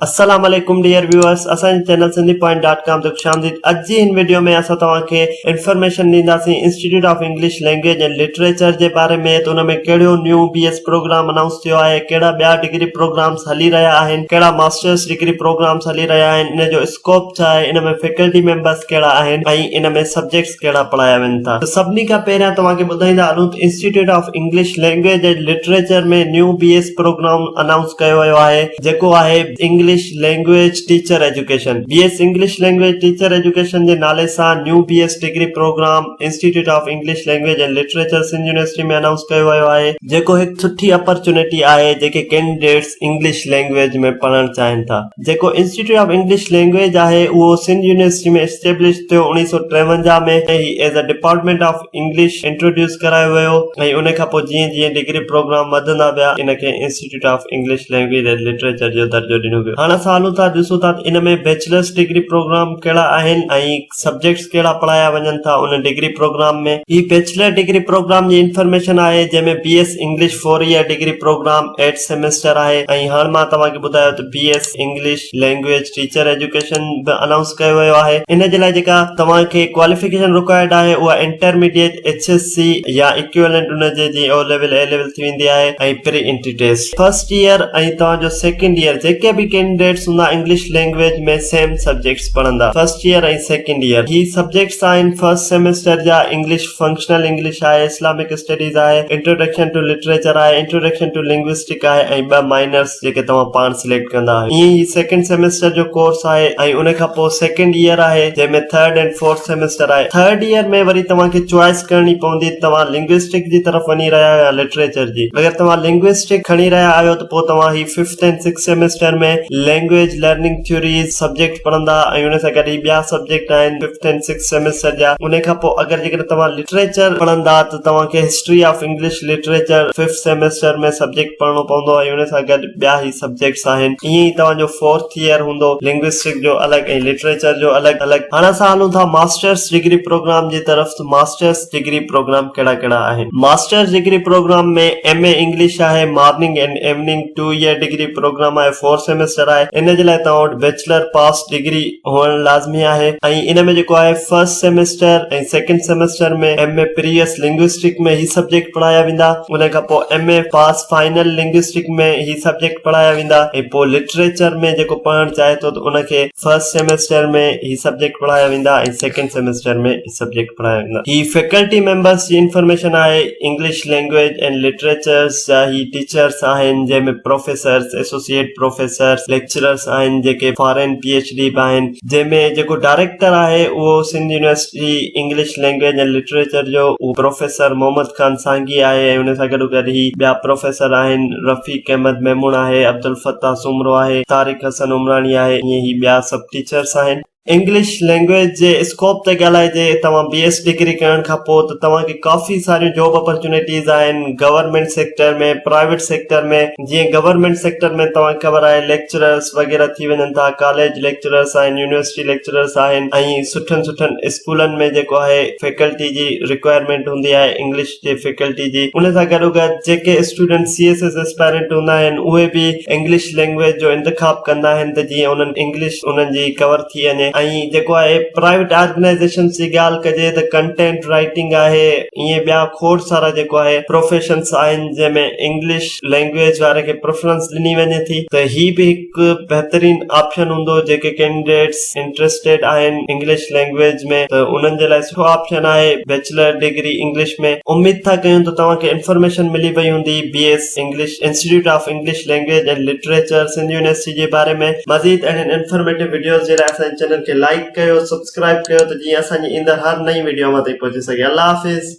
السلام عليڪم dear viewers اسان جي channel Sindhi point dot com تي خوش آمديد اڄ جي هن وڊيو ۾ اسان توهان کي انفارميشن ڏينداسين institute of English language and literature جي باري ۾ ته ان ۾ ڪهڙو new B S programme announce ٿيو آهي ڪهڙا ٻيا ڊگري پروگرامس هلي رهيا آهن ڪهڙا ماسٽرس ڊگري پروگرامس هلي رهيا آهن ان جو اسڪوپ ڇا آهي ان ۾ فيڪلٽي ميمبرس ڪهڙا آهن ۽ ان ۾ سبجيڪٽس ڪهڙا پڙهايا وڃن ٿا ته سڀني کان پهريان توهان کي ٻڌائيندا هلون ته institute of English language and literature ۾ new B S programme announce ڪيو ويو آهي جيڪو آهي English language teacher education. B S English language teacher education جي نالي سان new B S degree programme institute of English language and literature Sindh university ۾ announce ڪيو ويو آهي، جيڪو هڪ سٺي اپرچونيٽي آهي جيڪي ڪينڊيڊيٽس انگلش لينگويج ۾ پڙهڻ چاهين ٿا. جيڪو انسٽيٽيوٽ آف انگلش لينگويج آهي اهو سنڌ يونيورسٽي ۾ اسٽيبلش ٿيو اوڻيهه سو ٽيونجاهه ۾ ۽ هي as a department of English introduce ڪرايو ويو ۽ ان کان پوء جيئن جيئن ڊگري پروگرام وڌندا ويا ان کي institute of English language and literature جو درجو ڏنو ويو. هاڻ اسان هلون ٿا ڏسون ٿا ته ان ۾ بيچلرس ڊگري پروگرام ڪهڙا آهن ۽ سبجيڪٽس ڪهڙا پڙهايا وڃن ٿا ان ڊگري پروگرام ۾. هي بيچلر ڊگري پروگرام جي انفارميشن آهي جنهن ۾ B S English four year degree programme eight semester آهي ۽ هاڻ مان توهان کي ٻڌايو ته B S English language teacher education به انائونس ڪيو ويو آهي ان جي لاء جيڪا توهان کي ڪواليفڪيشن رڪوائرڊ آهي اها انٽرميڊيٽ ايڇ ايس سي يا ايڪويلنٽ ان جي جيئن او ليول اي ليول ٿي ويندي آهي ۽ pre entry test first year ۽ توهان جو سيڪنڊ ايئر جيڪي به ڪينڊيڊيٽس هوندا انگلش لينگويج ۾ سيم سبجيڪٽس پڙهندا فرسٽ ايئر ۽ سيڪنڊ ايئر هي سبجيڪٽس آهن فرسٽ سيمسٽر جا انگلش فنڪشنل انگلش آهي اسلامڪ اسٽڊيز آهي انٽروڊڪشن ٽو لٽريچر آهي انٽروڊڪشن ٽو لنگوسٽڪ آهي ۽ ٻه مائنرس جيڪي توهان پاڻ سليڪٽ ڪندا آهيو. ائين هي سيڪنڊ سيمسٽر جو ڪورس آهي ۽ ان کان پوء سيڪنڊ ايئر آهي جنهن ۾ ٿرڊ اينڊ فورٿ سيمسٽر آهي. ٿرڊ ايئر ۾ وري توهان کي چوائس ڪرڻي پوندي ته توهان لنگوسٽڪ جي طرف وڃي رهيا آهيو يا لٽريچر جي. اگر توهان لنگوسٽڪ کڻي رهيا آهيو ته پوء توهان هي fifth and sixth semester ۾ language learning theories subject پڙهندا ۽ ان سان گڏ هي ٻيا سبجيڪٽ آهن ففٿ اينڊ سڪسٿ سيمسٽر جا. ان کان پوء اگر جيڪڏهن توهان لٽريچر پڙهندا ته توهان کي history of English literature fifth semester ۾ subject پڙهڻو پوندو ۽ ان سان گڏ ٻيا هي سبجيڪٽس آهن. ائين ئي توهان جو فورٿ ايئر هوندو لنگوسٽڪ جو الڳ ۽ لٽريچر جو الڳ الڳ. هاڻ اسان هلون ٿا ماسٽرس ڊگري پروگرام جي طرف ته ماسٽرس ڊگري پروگرام ڪهڙا ڪهڙا آهن. Masters degree programme ۾ M A English آهي morning and evening two year degree programme آهي فور سيمسٽر آهي ان جي لاء توهان وٽ بيچلر پاس ڊگري هئڻ لازمي آهي ۽ ان ۾ جيڪو آهي first semester ۽ second semester ۾ M A previous linguistic ۾ هي سبجيڪٽ پڙهايا ويندا ان کان پوء M A pass final linguistic ۾ هي سبجيڪٽ پڙهايا ويندا ۽ پوء لٽريچر ۾ جيڪو پڙهڻ چاهي ٿو ته ان کي فرسٽ سيمسٽر ۾ هي سبجيڪٽ پڙهايا ويندا ۽ سيڪنڊ سيمسٽر ۾ هي سبجيڪٽ پڙهايا ويندا. هي فيڪلٽي ميمبرس جي انفارميشن آهي انگلش لينگويج اينڊ لٽريچرس جا هي ٽيچرس آهن جنهن ۾ پروفيسرس، ايسوسيئيٽ پروفيسرس، ليڪچررس آهن جيڪي فارين پي ايڇ ڊي به آهن جنهن ۾ جيڪو ڊائريڪٽر آهي اهو Sindh university English language ۽ literature جو اهو پروفيسر محمد خان سانگي آهي ۽ ان سان گڏو گڏ هي ٻيا پروفيسر آهن رفيق احمد ميمڻ آهي عبدالفتاح سومرو آهي طارق حسن عمراڻي آهي ائين هي ٻيا سڀ ٽيچرس آهن. انگلش لينگويج جي اسڪوپ تي ڳالهائجي توهان بي ايس ڊگري ڪرڻ کان پوء ته توهان کي ڪافي ساريون جاب اپرچونيٽيز آهن گورنمينٽ سيڪٽر ۾ پرائيويٽ سيڪٽر ۾ جيئن گورنمينٽ سيڪٽر ۾ توهان کي خبر آهي ليڪچررس وغيره ٿي وڃن ٿا ڪاليج ليڪچررس آهن يونيورسٽي ليڪچررس آهن ۽ سٺن سٺن اسڪولن ۾ جيڪو آهي فيڪلٽي جي رڪوائرمينٽ هوندي آهي انگلش جي فيڪلٽي جي ان سان گڏو گڏ جيڪي student C S S aspirant هوندا آهن اهي به انگلش لينگويج جو انتخاب ڪندا آهن ته جيئن انهن انگلش انهن جي ڪور ٿي وڃي ۽ جيڪو آهي پرائيويٽ آرگنائيزيشنس جي ڳالهه ڪجي ته ڪنٽينٽ رائيٽنگ آهي ائين ٻيا کوڙ سارا جيڪو آهي پروفيشنس آهن جنهن ۾ انگلش لينگويج واري کي پريفرنس ڏني وڃي ٿي ته هي به هڪ بهترين آپشن هوندو جيڪي ڪينڊيڊيٽس انٽريسٽيڊ آهن انگلش لينگويج ۾ ته انهن جي لاء سٺو آپشن آهي بيچلر ڊگري انگلش ۾ اميد ٿا ڪيون ته توهان کي انفارميشن ملي وئي هوندي B S English institute of English language and literature Sindh university جي باري ۾ مزيد اهڙين انفارميٽو وڊيوز جي لاء اسان جي چينل کي لائيڪ ڪيو سبسڪرائب ڪيو ته جيئن اسان جي ايندڙ هر نئين وڊيو اوهان تائين پهچي سگهي الله حافظ.